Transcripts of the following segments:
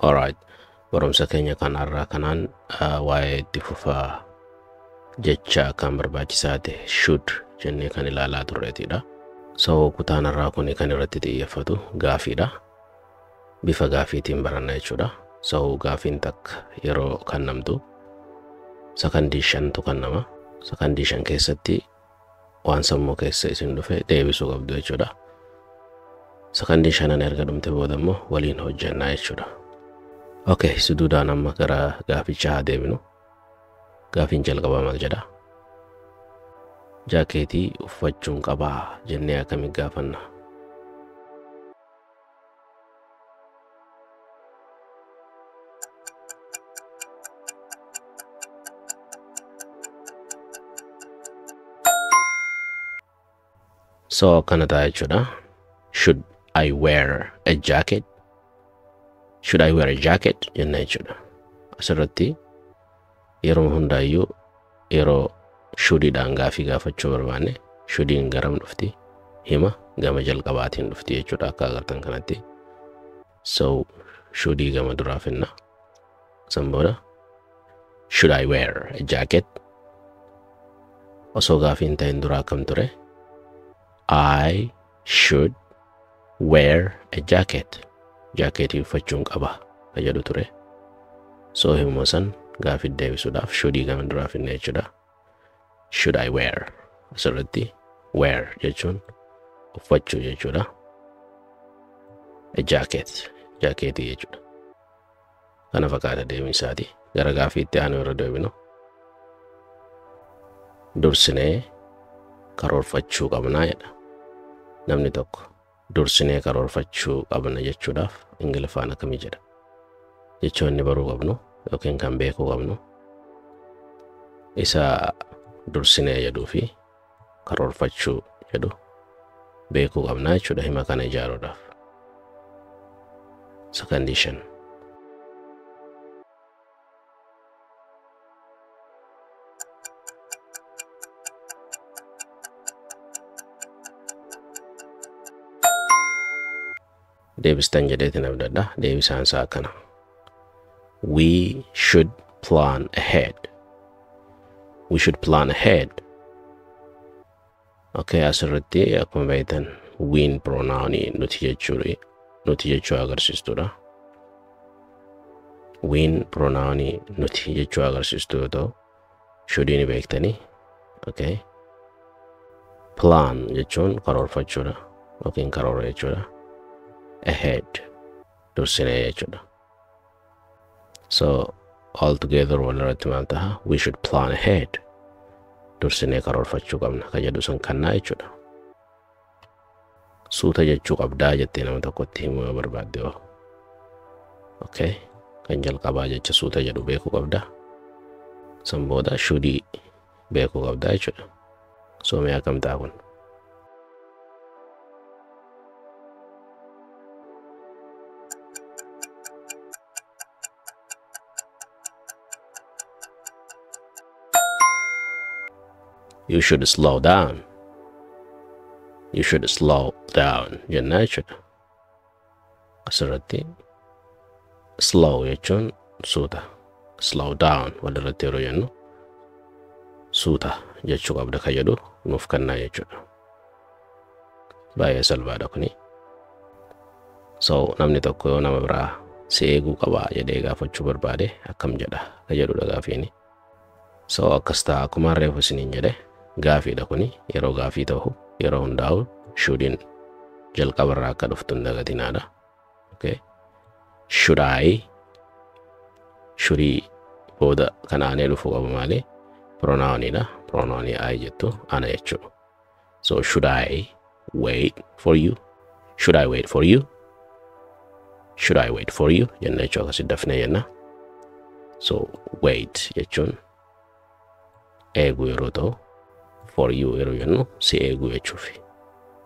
Alright. Barumsa keenya kan har'aa kanaan waa'ee itti fufaa jecha kan barbaachisaa ta'e should jennee kan ilaalaa turreetidha. So kutaan har'aa kun kan irratti xiyyeeffatu gaafiidha. Bifa gaafiitiin baranna jechuudha. So gaafiin takka yeroo kennamtu sakandii 5tu kennama. Sakandii 5 keessatti waan sammuu keessa isin dhufe deebisuu qabdu jechuudha. Sakandii 5 erga dhumte booda immoo waliin hojjannaa jechuudha. Okay, suduudhaan amma gara gaafichaa haa deebinu. Gaafiin jalqabaa maal jedha? Jaakeetii uffachuun qabaa jennee akkamiin gaafanna? So akkana ta'a jechuudha. Should I wear a jacket? Should I wear a jacket? Jenna jechuudha. Asirratti yeroo hundaayyuu yeroo shouldiidhaan gaafii gaafachuu barbaanne shouldiin garam dhufti? Hima gama jalqabaatiin dhufti jechuudha akka agartan kanatti. So shouldii gama duraa finna. San booda should I wear a jacket? Osoo gaafiin ta'in duraa akkam ture? I should wear a jacket. Jaakeetii uffachuun qaba ka jedhu ture. So himuma san gaafii deebisuudhaaf shouldii gama duraa finna jechuudha. Should I wear? Asirratti wear jechuun uffachuu jechuudha. A jacket. Jaakeetii jechuudha. Kana fakkaata deebiin isaati. Gara gaafii itti aanu irra deebinu. Dursinee karoorfachuu qabnaa jedha. Namni tokko dursinee karoorfachuu qabna jechuudhaaf Ingiliffaan akkamii jedha? Jechoonni baruu qabnu yookiin kan beekuu qabnu isa dursinee jedhuu fi karoorfachuu jedhu beekuu qabnaa jechuudha hima kana ijaaruudhaaf. Sakandii 5. Deebistan jedheetiin abdadha. Deebisaan isaa akkana. We should plan ahead. We should plan ahead. Okay, asirratti akkuma beektan we'n pronounii nuti jechuu agarsiistudha. We'n pronounii nuti jechuu agarsiistu yoo ta'u, shouldii ni beektanii. Okay. Plan jechuun karoorfachuudha yookiin karoora jechuudha. Ahead dursinee jechuudha. So all together walirratti maal ta'a? We should plan ahead. Dursinee karoorfachuu qabna ka jedhu sun kannaa jechuudha. Suuta jechuu qabdaa jettee nama tokkotti himuu yoo barbaadde hoo. Okay. Kan jalqabaa jecha suuta jedhu beekuu qabda. San booda shouldii beekuu qabdaa jechuudha. So mee akkam ta'a kun? You should slow down. You should slow down jennaa jechuudha. Asirratti slow jechuun suuta. Slow down walirratti yeroo jennu suuta jechuu qabda ka jedhu nuuf kennaa jechuudha. Baay'ee salphaadha kuni. So namni tokko yoo nama biraa si eeguu qabaa jedhee gaafachuu barbaade akkam jedha ka jedhudha gaafiini. So akkas ta'a akkuma reefu isiniin jedhe gaafiidha kuni yeroo gaafii ta'u yeroo hundaa'u shouldiin jalqabarraa akka dhuftu hin dagatinaadha. Okay. Should I shouldii booda kan aanee dhufuu qabu maali? Pronounidha. Pronounii I jettu ana jechuudha. So should I wait for you? Should I wait for you? Should I wait for you? Jenna jechuu akkasitti dafnee jenna. So wait jechuun eeguu yeroo ta'u for you yeroo jennu si eeguu jechuufi.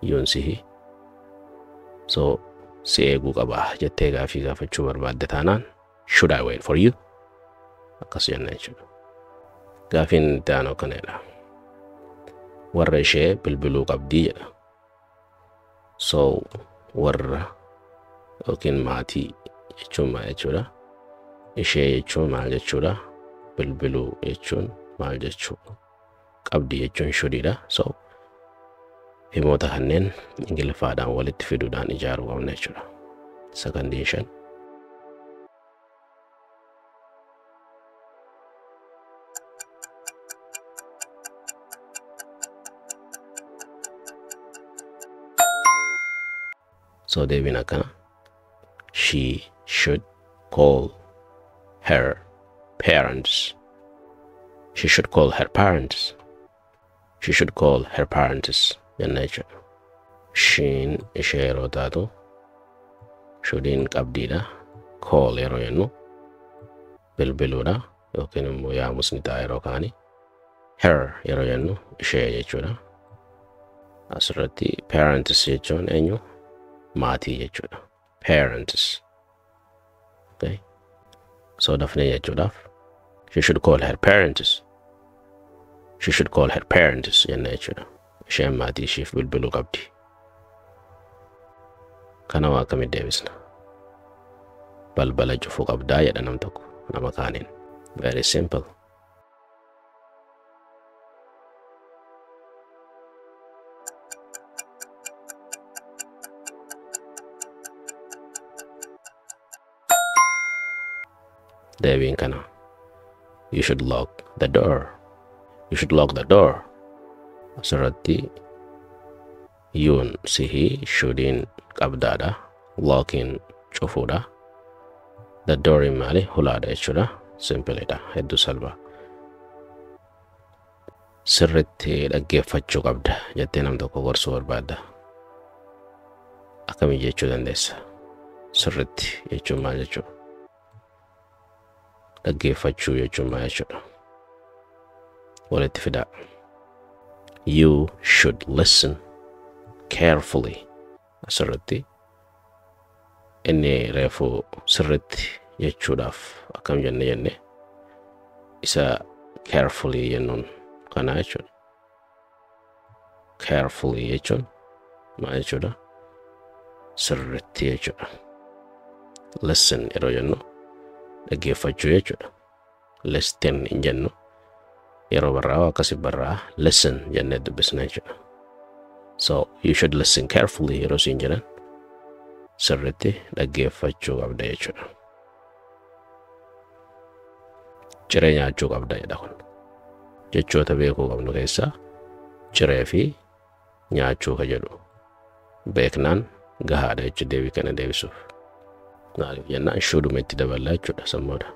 Yoon sihi. So si eeguu qaba jettee gaafii gaafachuu barbaadde taanaan should I wait for you? Akkas jenna jechuudha. Gaafiin itti aanu akkanadha. Warra ishee bilbiluu qabdii jedha. So warra yookiin maatii jechuun maal jechuudha? Ishee jechuun maal jechuudha? Bilbiluu jechuun maal jechuudha? Qabdi jechuun shouldiidha. So himoota kanneen Ingiliffaadhaan walitti fiduudhaan ijaaruu qabna jechuudha. Sakandiin 5. So deebiin akkana. She should call her parents. She should call her parents. She should call her parents jenna jechuudha. Sheen ishee yeroo taatu shouldiin qabdiidha. Call yeroo jennu bilbiluudha yookiin immoo yaamus ni ta'a yeroo kaani. Her yeroo jennu ishee jechuudha. Asirratti parents jechuun eenyu? Maatii jechuudha. Parents. Okay. So dafnee jechuudhaaf she should call her parents. She should call her parents jenna jechuudha. Isheen maatii isheef bilbiluu qabdi. Kana waa akkamitti deebisna? Balbala cufuu qabdaa jedha nam tokko nama kaaniin. Very simple. Deebiin kana. You should lock the door. You should lock the door. Asirratti youn sihii, shouldiin qabdaadha. Lockiin cufuudha. The dooriin maali? Hulaadha jechuudha. Simpleidha. Hedduu salphaa. Sirriitti dhaggeeffachuu qabda jettee nam tokko gorsuu barbaadda. Akkamii jechuu dandeessa? Sirriitti jechuun maal jechuudha? Dhaggeeffachuu jechuun maal jechuudha? Walitti fidaa. You should listen carefully. Asirratti inni reefu sirriitti jechuudhaaf akkam jenne isa carefully jennuun kana jechuudha. Carefully jechuun maal jechuudha? Sirriitti jechuudha. Listen yeroo jennu dhaggeeffachuu jechuudha. Listen hin jennu yeroo barraa'u akkasi barraa'a listen jennee dubbisna jechuudha. So you should listen carefully yeroo siin jedhan sirriitti dhaggeeffachuu qabda jechuudha. Ciree nyaachuu qabda jedha kun. Jechoota beekuu qabnu keessaa ciree fi nyaachuu ka jedhu beeknaan gahaadha jechuudha deebii kana deebisuuf. Maaliif jennaan shoulduma itti daballaa jechuudha sammuudha.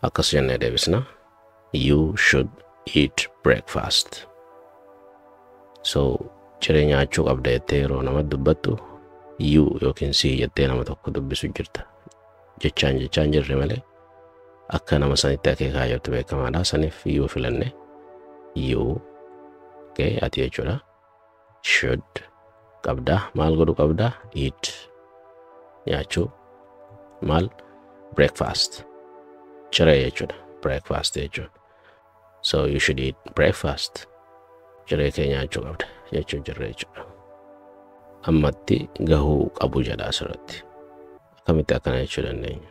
Akkas jennee deebisna. You should eat breakfast. So ciree nyaachuu qabda jettee yeroo nama dubbattu you yookiin si jettee nama tokko dubbisu jirta. Jechaan jechaan jirre malee akka nama sanitti akeekaa jirtu beekamaadha. Saniif you filanne you, okay, ati jechuudha. Should qabda, maal godhu qabda? Eat nyaachuu, maal? Breakfast ciree jechuudha. Breakfast jechuudha. So you should eat breakfast. Ciree kee nyaachuu qabda jechuu jirre jechuudha. Ammatti gahuu qabu jedha asirratti. Akkamitti akkana jechuu dandeenya?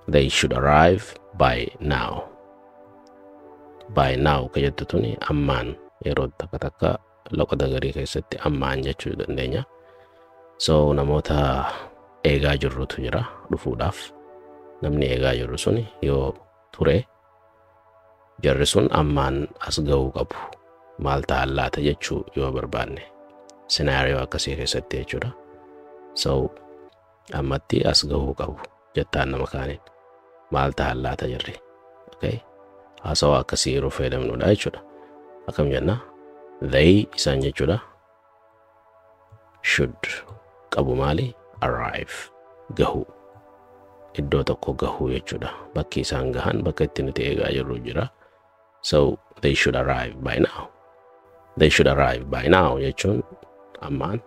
They should arrive by now. By now ka jettu tuni ammaan yeroo takka takka loqoda garii keessatti ammaan jechuu dandeenya. So namoota eegaa jirrutu jira dhufuudhaaf. Namni eegaa jirru suni yoo ture jarri sun ammaan as gahuu qabu. Maal ta'an laata jechuu yoo barbaanne. Scenario akkasii keessatti jechuudha. So ammatti as gahuu qabu jettaan nama kaaniin. Maal ta'an laata jirri. Okay? Haasawaa akkasii yeroo fayyadamnudha jechuudha. Akkam jenna? They isaan jechuudha. Should qabu maali? Arrive gahuu. Iddoo tokko gahuu jechuudha. Bakki isaan gahan bakka itti nuti eegaa jirru jira. So they should arrive by now. They should arrive by now jechuun ammaan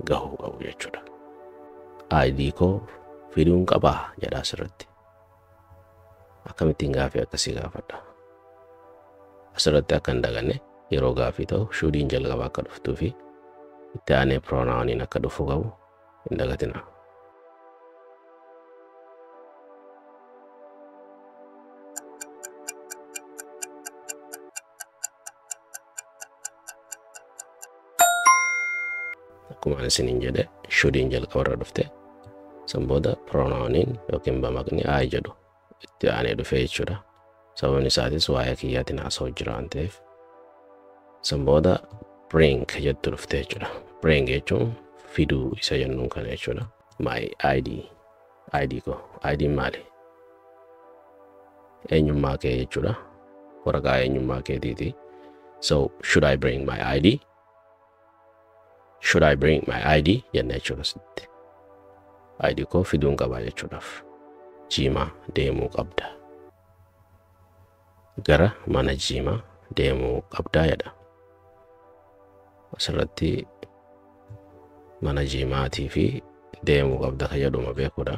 gahuu qabu jechuudha. ID koo fiduun qabaa jedha asirratti. Akkamittiin gaafii akkasii gaafadha? Asirratti akka hin daganne yeroo gaafii ta'u shouldiin jalqaba akka dhuftuu fi itti aanee pronouniin akka dhufuu qabu hin dagatinaa. Akkuma ani isiniin jedhe shouldiin jalqabarra dhufte, san booda pronouniin yookiin bamaqni I jedhu itti aanee dhufe jechuudha. Sababni isaatis waa'ee kiyyaatiin haasa'u jira waan ta'eef. San booda bring jettu dhufte jechuudha. Bring jechuun fiduu isa jennuun kana jechuudha. My ID, ID koo. ID maali? Eenyummaa kee jechuudha. Waraqaa eenyummaa keetiiti. So should I bring my ID? Should I bring my ID jenna jechuudha asitti. ID koo fiduun qabaa jechuudhaaf. Jiimaa deemuu qabda. Gara mana jiimaa deemuu qabdaa jedha. Asirratti mana jiimaatii fi deemuu qabda kan jedhuma beekuudha.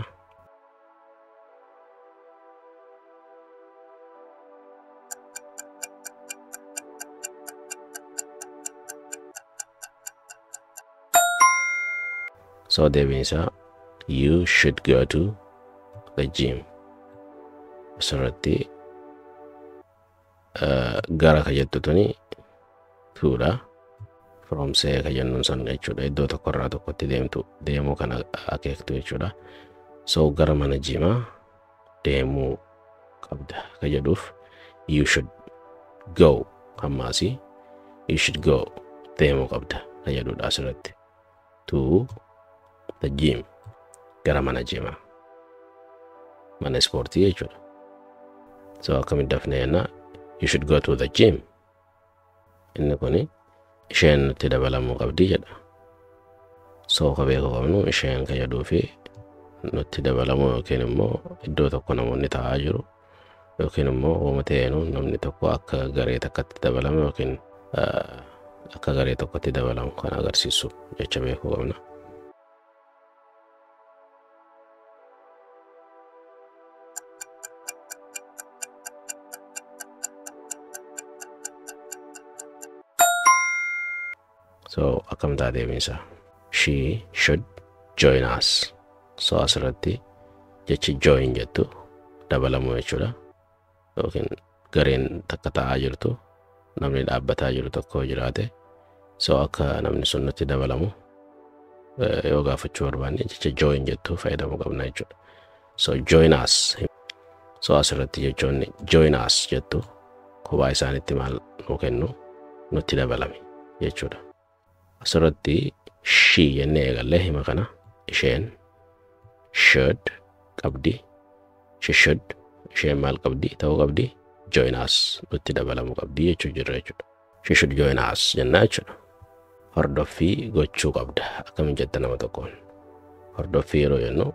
So deebiin isaa you should go to the gym. Asirratti gara ka jettu tuni tuudha. Firoomsee ka jennuun san jechuudha. Iddoo tokkorraa tokkotti deemtu deemuu kana akeektu jechuudha. So gara mana jiimaa deemuu qabda ka jedhuuf you should go, ammaasii you should go deemuu qabda ka jedhudha asirratti. To the gym, gara mana jiimaa, mana ispoortii jechuudha. So akkamitti dafnee jenna? You should go to the gym. Inni kuni isheen nutti dabalamuu qabdi jedha. So ka beekuu qabnu isheen ka jedhuu fi nutti dabalamuu yookiin immoo iddoo tokko namoonni taa'aa jiru yookiin immoo uuma ta'eenuu namni tokko akka garee takkatti dabalame yookiin akka garee tokkotti dabalamu kan agarsiisu jecha beekuu qabna. So akkam ta'a deebiinsa? She should join us. So asirratti jechi join jettu dabalamuu jechuudha. Yookiin gareen takka taa'aa jirtu, namni dhaabbataa jiru tokko jiraate, so akka namni sun nutti dabalamu yoo gaafachuu barbaanne jecha join jettu fayyadamuu qabna jechuudha. So join us. So asirratti jechoonni join us jettu kophaa isaanitti maal nuu kennu? Nutti dabalame jechuudha. Asirratti she jennee eegallee hima kana. Isheen should qabdi. She should, isheen maal qabdi ta'uu qabdi? Join us, nutti dabalamuu qabdi jechuu jirra jechuudha. She should join us jennaa jechuudha. Hordoffii gochuu qabda akkamiin jetta nama tokkoon? Hordoffii yeroo jennu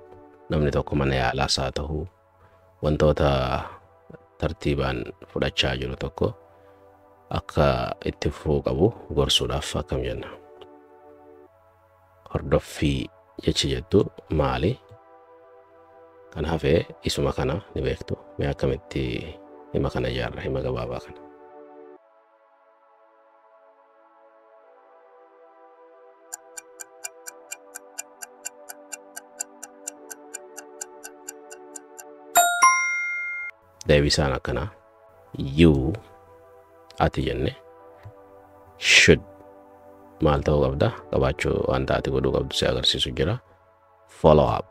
namni tokko mana yaalaas haa ta'uu, wantoota tartiibaan fudhachaa jiru tokko akka itti fufuu qabu gorsuudhaaf akkam jenna? Hordoffii jechi jettu maali? Kan hafee isuma kana ni beektu. Mee akkamitti hima kana ijaarra, hima gabaabaa kana? Deebisaan akkanaa. You, ati jenne, should maal ta'uu qabda? Qabaachuu wanta ati godhuu qabdu si agarsiisu jira. Follow up.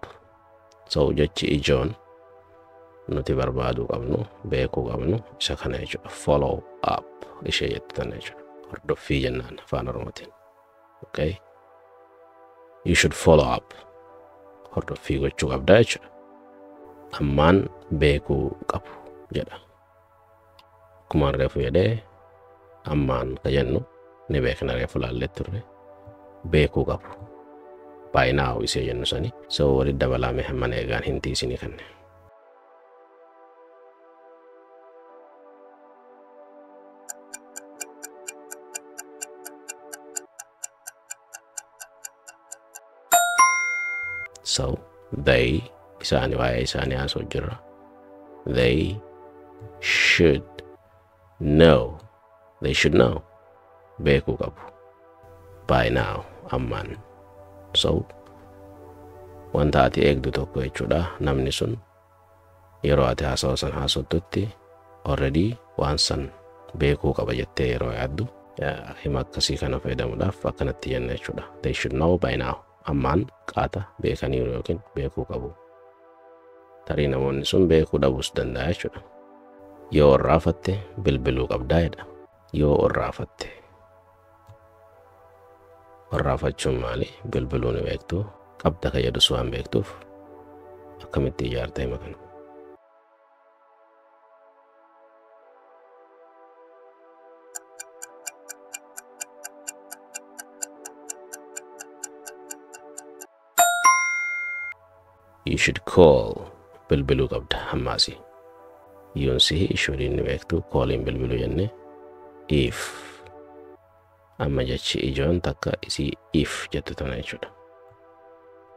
So jechi ijoon nuti barbaaduu qabnu, beekuu qabnu isa kana jechuudha. Follow up ishee jettu tana jechuudha. Hordoffii jennaan afaan Oromootiin. Okay, you should follow up, hordoffii gochuu qabda jechuudha. Ammaan beekuu qabu jedha. Akkumaan reefu jedhee ammaan ka jennu ni beekna, reefu laallee turre, beekuu qabu. By now isee jennu sani. So walitti dabalaame hamman eegaan hin tiisinii kanne. So they isaani waa'ee isaanii haasa'u jirra. They should know. They should know. Beekuu qabu. By now ammaan. So wanta ati eegdu tokko jechuudha. Namni sun yeroo ati haasawa san haasoftutti already waan san beekuu qaba jettee yeroo yaaddu hima akkasii kana fayyadamuudhaaf akkanatti jenna jechuudha. They should know by now. Ammaan qaata beekaniiru yookiin beekuu qabu. Tarii namoonni sun beekuu dhabuus danda'a jechuudha. Yoo orraafatte bilbiluu qabdaa jedha. Yoo orraafatte. Orraafachuun maali? Bilbiluu ni beektu. Qabda ka jedhus waan beektuuf akkamitti ijaarta hima kana? You should call bilbiluu qabda hammaasi. Yoon sihi shouldiin ni beektu calliin bilbiluu jenne if amma jechi ijoon takka isii if jettu tana jechuudha.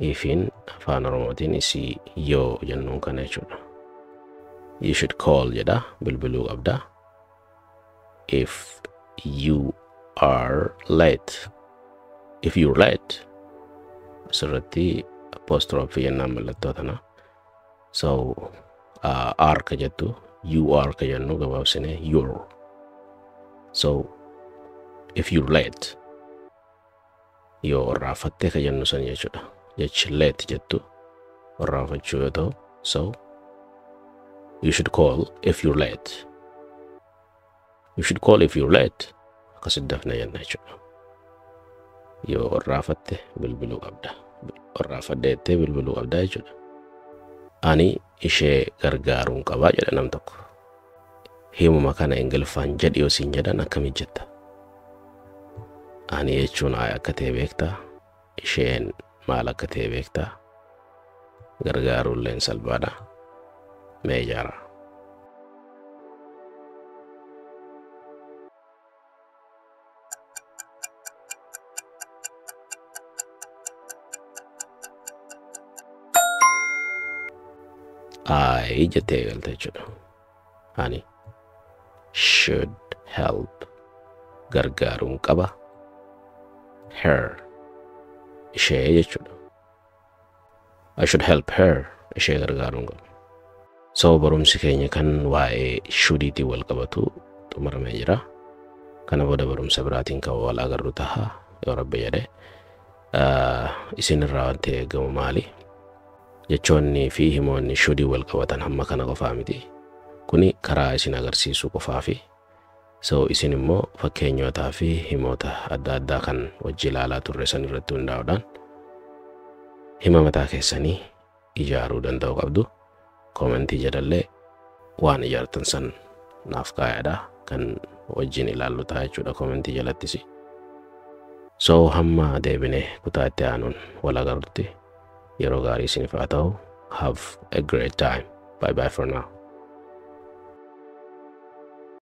Ifiin afaan Oromootiin isii yoo jennuun kana jechuudha. You should call jedha bilbiluu qabda. If you are late. If you're late asirratti apostrophe jennaan mallattoo tana. So are ka jettu you are ka jennu gabaabsine you're. So if you're late yoo orraafatte ka jennu san jechuudha. Jechi late jettu orraafachuu yoo ta'u so you should call if you're late. You should call if you're late. Akkasitti dafna jenna jechuudha. Yoo orraafatte bilbiluu qabda. Orraafadde jettee bilbiluu qabda jechuudha. Ani ishee gargaaruun qabaa jedha nam tokko. Himuma kana Ingiliffaan jedhi yoo siin jedhan akkamitti jetta? Ani jechuun I akka ta'e beektaa? Isheen maal akka ta'e beektaa? Gargaaruulleen salphaadha. Mee ijaaraa. I jettee eegalte jechuudha. Ani should help gargaaruun qaba her ishee jechuudha. I should help her ishee gargaaruun qaba. So barumsi keenya kan waa'ee shouldiitiin wal qabatu xumuramee jira. Kana booda barumsa biraatiin kan wal agarru taha yoo Rabbi jedhe. Isin irraa wanti eegamu maali? Jechoonni fi himoonni shouldii wal qabatan hamma kana qofaa miti. Kuni karaa isin agarsiisuu qofaa fi so isin immoo fakkeenyotaa fi himoota adda addaa kan wajji ilaalaa turre san irratti hundaa'uudhaan hima mataa keessanii ijaaruu danda'u qabdu. Commentii jalallee waan ijaartan san naaf kaayaadha kan wajjin ilaallu ta'a jechuudha commentii jalattis. So hamma deebine kutaa itti aanuun wal agarrutti yeroo gaarii isiniif haa ta'u. Have a great time. Bye bye for now.